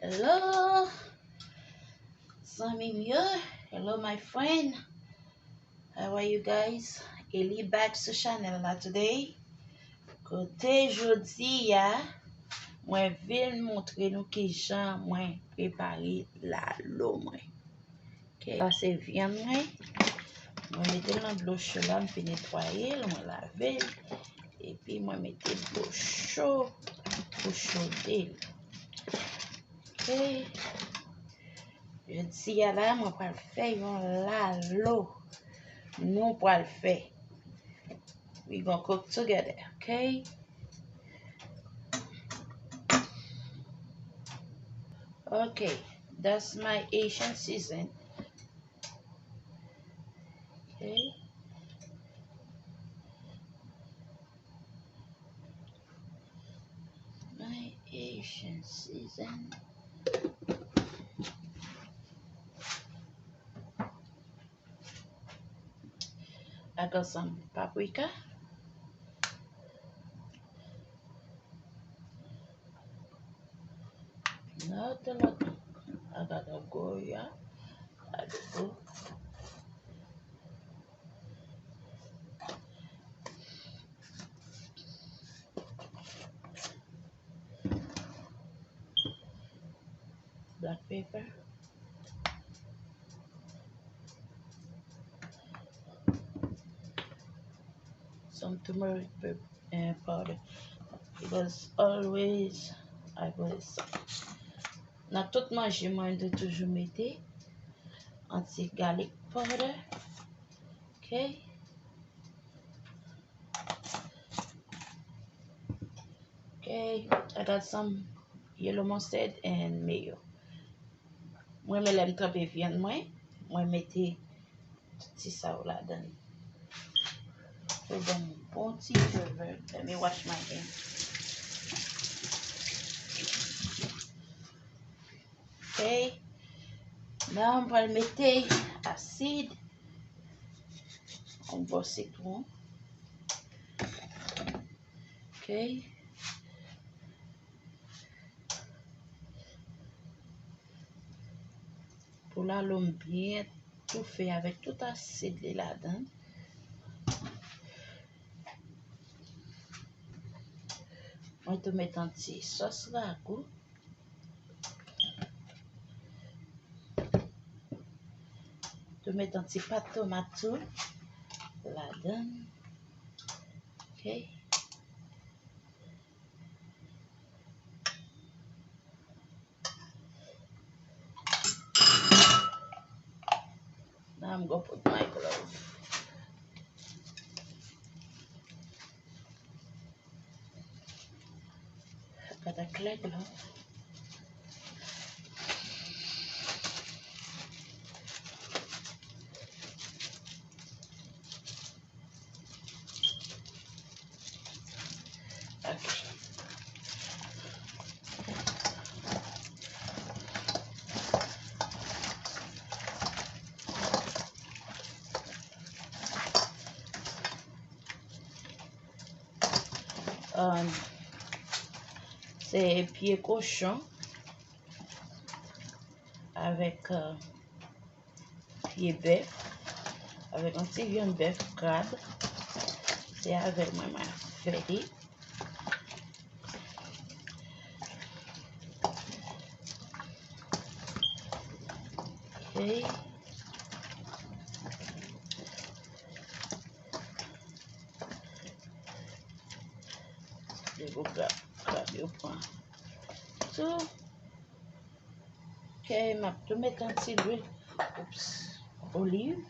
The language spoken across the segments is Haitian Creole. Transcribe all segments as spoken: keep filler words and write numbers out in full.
Hello, zanmi m yo. Hello, my friend. How are you guys? Eli back sou chanèl la today. Kote jodi a, mwen vin montre nou kijan mwen prepare lalo mwen. Ok, sa se vyann mwen. Mwen mete l nan dlo cho la, m fin netwaye l, mwen lave l. Epi mwen mete dlo cho pou chode l. Ok. Jodi a la, mwen pral fè yon lalo. Nou pral fè. We gonna cook together, ok? Ok, that's my Haitian season. Ok. My Haitian season. I got some paprika. Not a lot. I got a Goya. Adobo. Black pepper. Some turmeric pep- eh, powder. Because always I put some. Nan tout manje mwen, mwen toujou mete anti garlic powder. Ok. Ok, I got some yellow mustard and mayo. Mwen renmen lè m tranpe vyann mwen, mwen mete tout ti sa yo ladan l. Pou ban m bon ti flavor. Let me wash my hand. Ok. Now m pral mete asid, yon bò sitwon. Ok. Pou lalo m byen toufe avèk tout asid li ladan. Mwen tou met yon ti sòs ragou. Tou met yon ti pat tomat tou ladan. Ok. Now I'm gonna put my glove. Got a clear glove. Ok. Um, se pye kochon avèk, uh, pye bèf, avèk yon ti vyann bèf krab. Se avè l mwen, mwen fè li. Ok. Depo krab, krab yo pran tou. Ok, m ap tou met yon ti lwil, oups, oliv.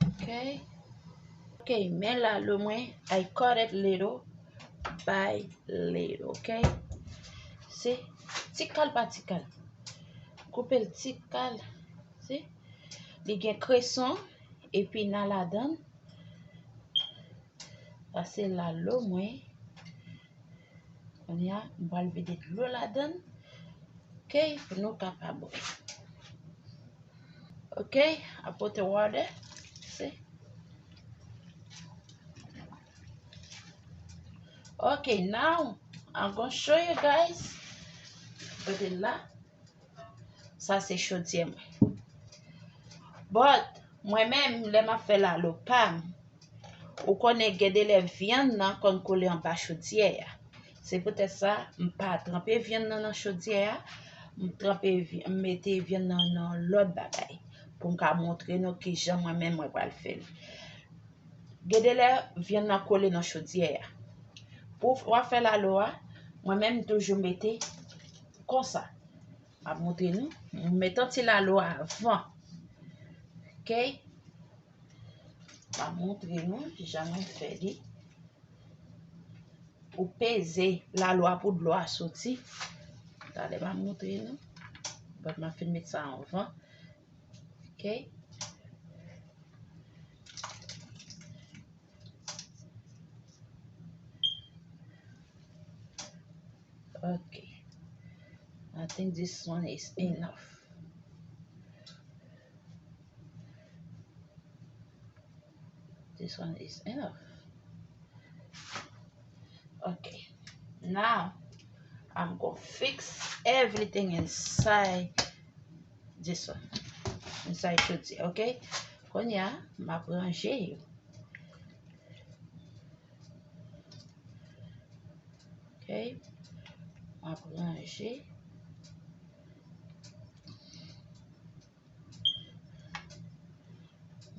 Ok. Ok, men lalo mwen, I cut it little by little, ok? Se ti kal pa ti kal. Koupe l ti kal, si? Li gen kreson, epi nan ladan l. Sa se lalo mwen. Kounye a, m pral vide dlo ladan l. Ok, pou nou kapab wè. Ok, I put the water. Si? Ok, now I'm gonna show you guys. Kote l la? Sa se chodyè mwen. But, mwen menm, lè m ap fè lalo pa m, ou konnen gen de lè vyann nan konn kole anba chodyè a. Se poutèt sa, m pa tranpe vyann nan nan chodyè a. M tranpe vy-, m mete vyann nan nan lòt bagay pou m ka montre nou kijan mwen menm mwen pral fè l. Gen de lè vyann nan kole nan chodyè a. Pou w ap fè lalo a, mwen menm m toujou mete konsa. M ap montre nou. M met yon ti lalo avan. Ok? M ap montre nou kijan mwen fè li. Ou peze lalo a pou dlo a soti. Talè m ap montre nou. But m ap fin met sa anvan. Ok? Ok. I think this one is enough. This one is enough. Ok. Now, I'm gonna fix everything inside this one. Inside chodyè, ok? Kounye a, m ap ranje yo. Ok? M ap ranje.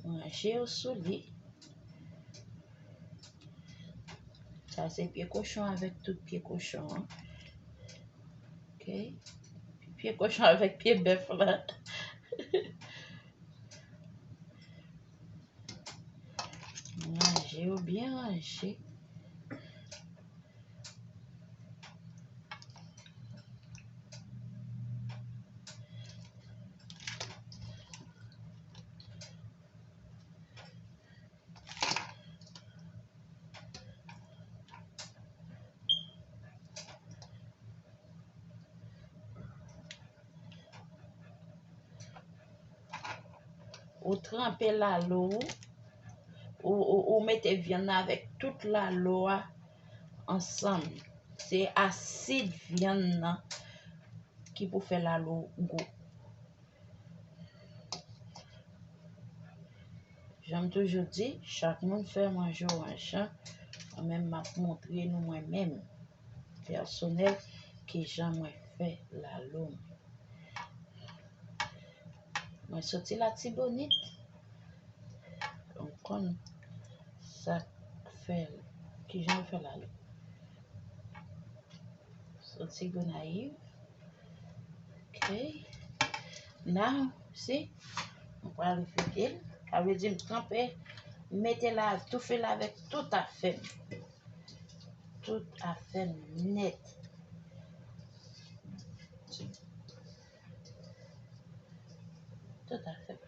Ranje yo sou li. Sa se pye kochon avèk tout pye kochon an. Ok? Pye kochon avèk pye bèf la. Ranje yo byen ranje. Ou tranpe lalo ou, ou, ou, ou mete vyann nan avèk tout lalo a ansanm. Se asid vyann nan ki pou fè lalo gou. Jan m toujou di, chak moun fè manje w an jan, mwen menm m ap montre nou mwen menm, pèsonèl, kijan mwen fè lalo m. Mwen soti Latibonit, m konn sa k fè, kijan yo fè lalo. Soti Gonayiv. Ok. Now, see, mwen pral vide l. Sa vle di m tranpe, m mete la, toufe l avèk tout afè m. Tout afè m nèt. Tout afè m.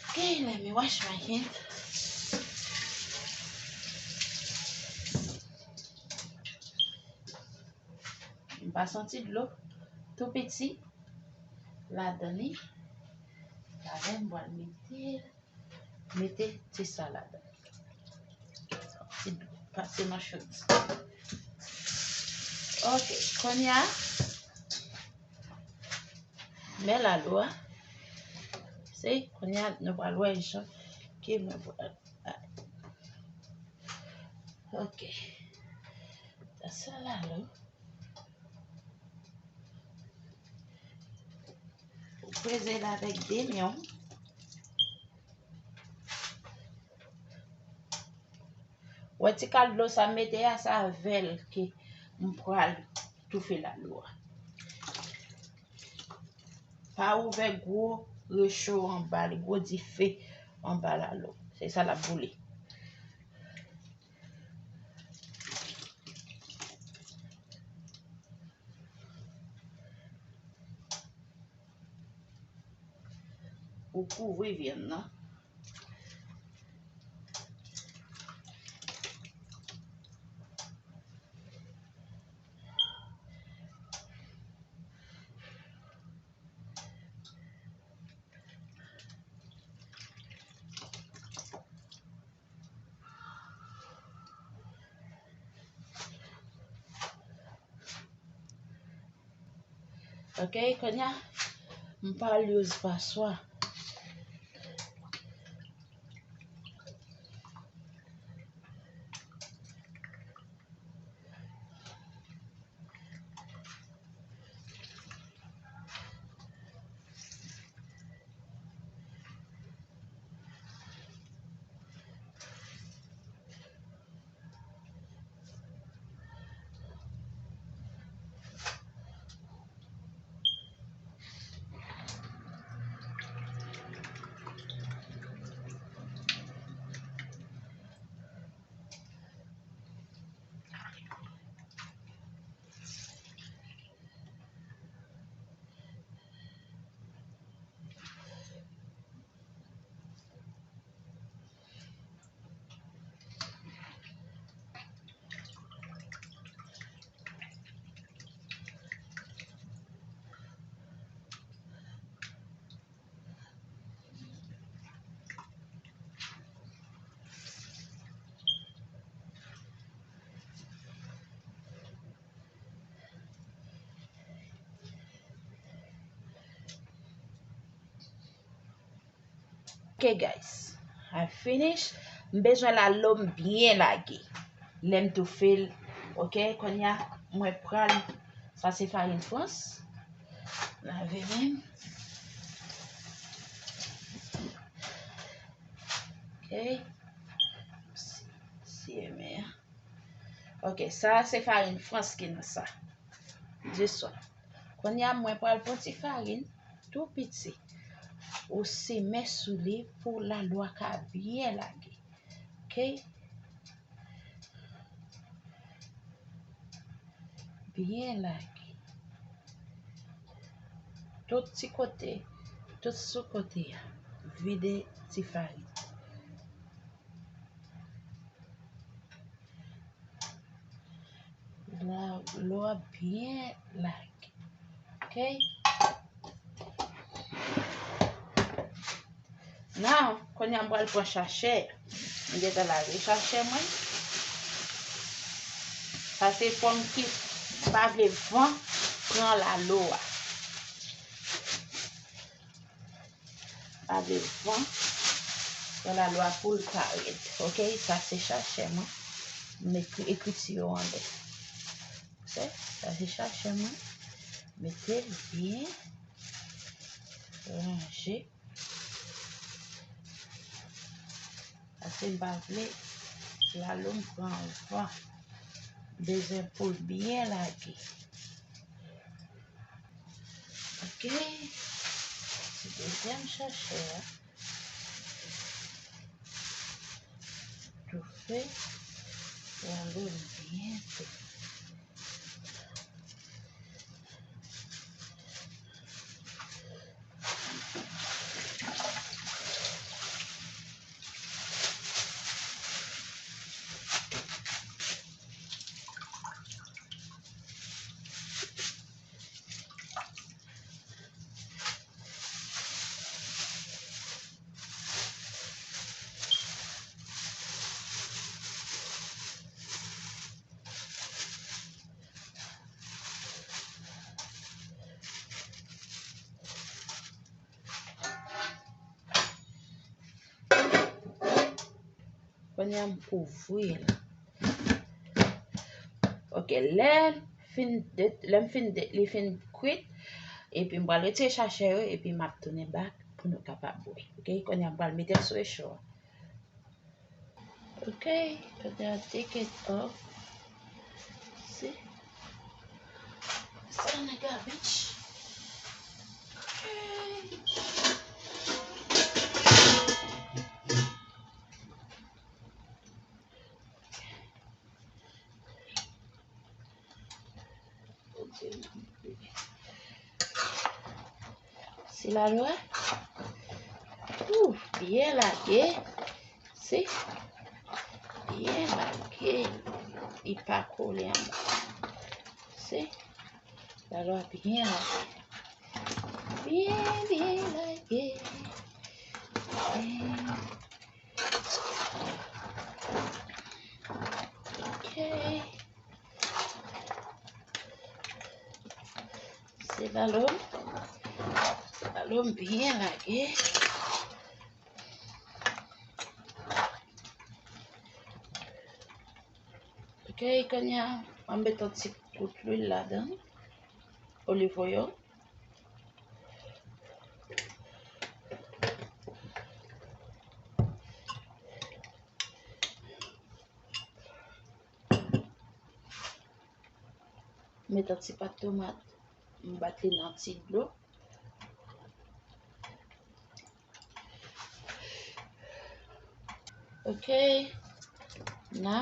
Ok, let me wash my hand. M pase yon ti dlo tou piti ladan li. Ladan m pral mete, mete ti sa ladan. Ti dlo, pase nan chod. Ok, kounye a, men lalo a. Se, kounye a, nou pral wè jan ke mwen pral. Ok. Sa, sa lalo. Ou peze l avèk de men w. Wè ti kal dlo sa m mete a, se avè l ke m pral toufe lalo a. Pa ouvè gwo recho anba li, gwo dife anba lalo. Se sa l ap boule. Ou kouvri vyann nan. Ok, kounye a, m pral use paswa. Ok, guys, I finish. M bezwen lalo m byen lage. Lè m toufe l, ok, kounye a, mwen pral, sa se farin frans. Lave men m. Ok. Si, si, men. Ok, sa se farin frans ki nan sa. Di swa. Kounye a, mwen pral pran ti farin tou piti. Ou simen sou li pou lalo a ka byen lage. Ok? Byen lage. Tout ti kote, tout sou kote a. Vide ti farin. Lalo a byen lage. Ok? Now, kounye a m pral pran sachè. M gentan lave sachè mwen. Sa se fòm ki pa vle van pran lalo a. Pa vle van pran lalo a pou l pa rèd. Ok, sa se sachè mwen. M ekri ekriti yo anlè. Ok, sa se sachè mwen. Mete l byen ranje. Paske m pa vle lalo m pran van. M bezwen pou l byen lage. Ok. Ti dezyèm sachè a. Toufe. Lalo m byen toufe. Kounye a m kouvri l. Ok, lè m fin de, lè m fin de, li fin kwit, epi m pral retire sachè yo, epi m ap tounen back pou nou kapab bwè. Ok, kounye a m pral mete l sou recho a. Ok, kounye a take it off. See? It's in the garbage. Ok. Si lalo a. Ouf, byen lage. Si. Byen lage. Li pa kole ankò. Si. Lalo a byen lage. Byen, byen lage. Byen. Ok. Se Lalo, lalo m byen lage. Ok, kounye a, m ap met yon ti kout lwil ladan, olive oil. Met yon ti pat tomat, m bat li nan ti dlo. Ok, la,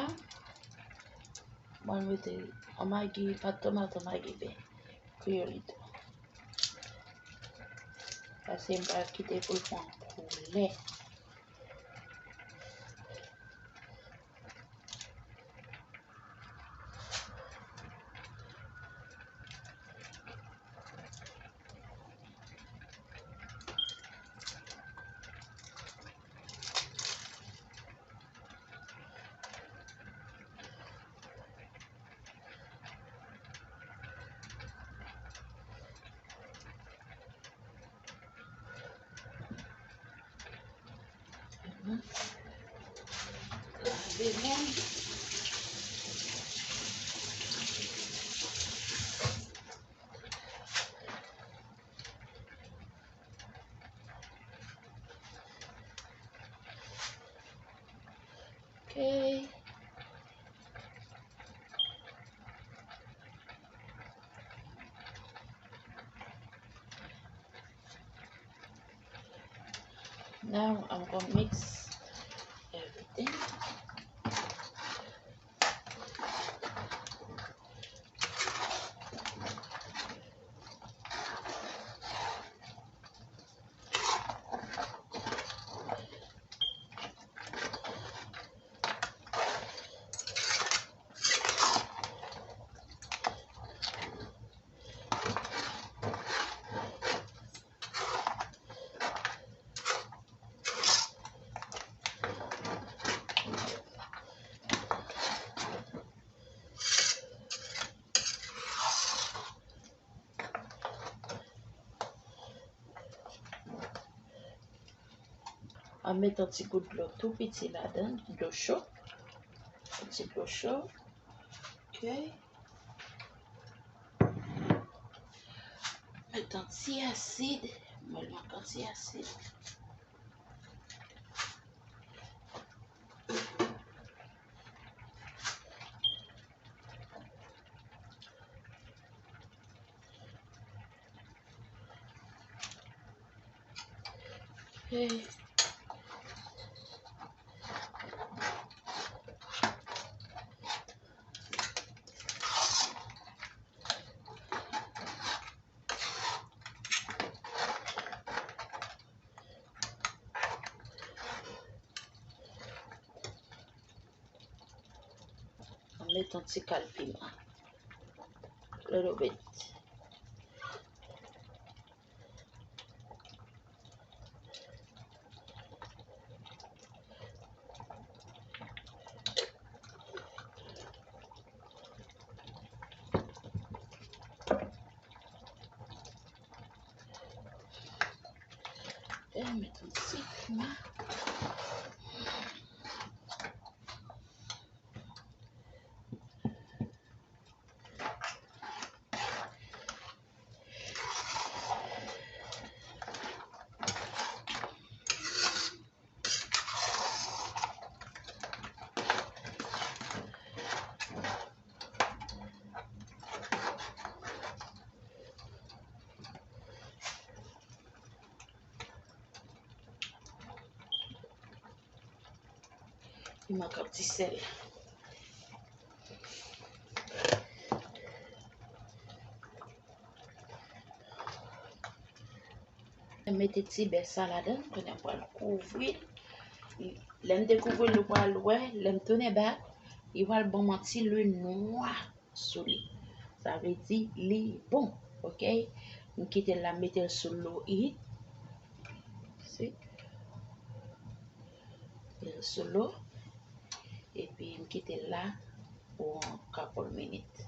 mwen mete yon magi, pat tomat, yon magi ben, kreyolito. Paske m pral kite pou l pran koulè. Lave men. Ok. Now I'm gonna mix everything. An met yon ti gout dlo tou piti ladan, dlo cho. Yon ti dlo cho. Ok. Met yon ti asid. Mwen manke yon ti asid. Hey. An met yon ti kal piman. Little bit. E met yon ti piman. Li manke yon ti sèl. Mete ti bè sa ladan, kounye a m pral kouvri l. Lè m te kouvri l, ou pral wè, lè m tounen back, li pral ban m yon ti lwil nwa sou li. Sa vle di li bon, ok? M kite l la, m mete l sou low heat. Si. Mete l sou low. Epi m kite l la pou yon couple minit.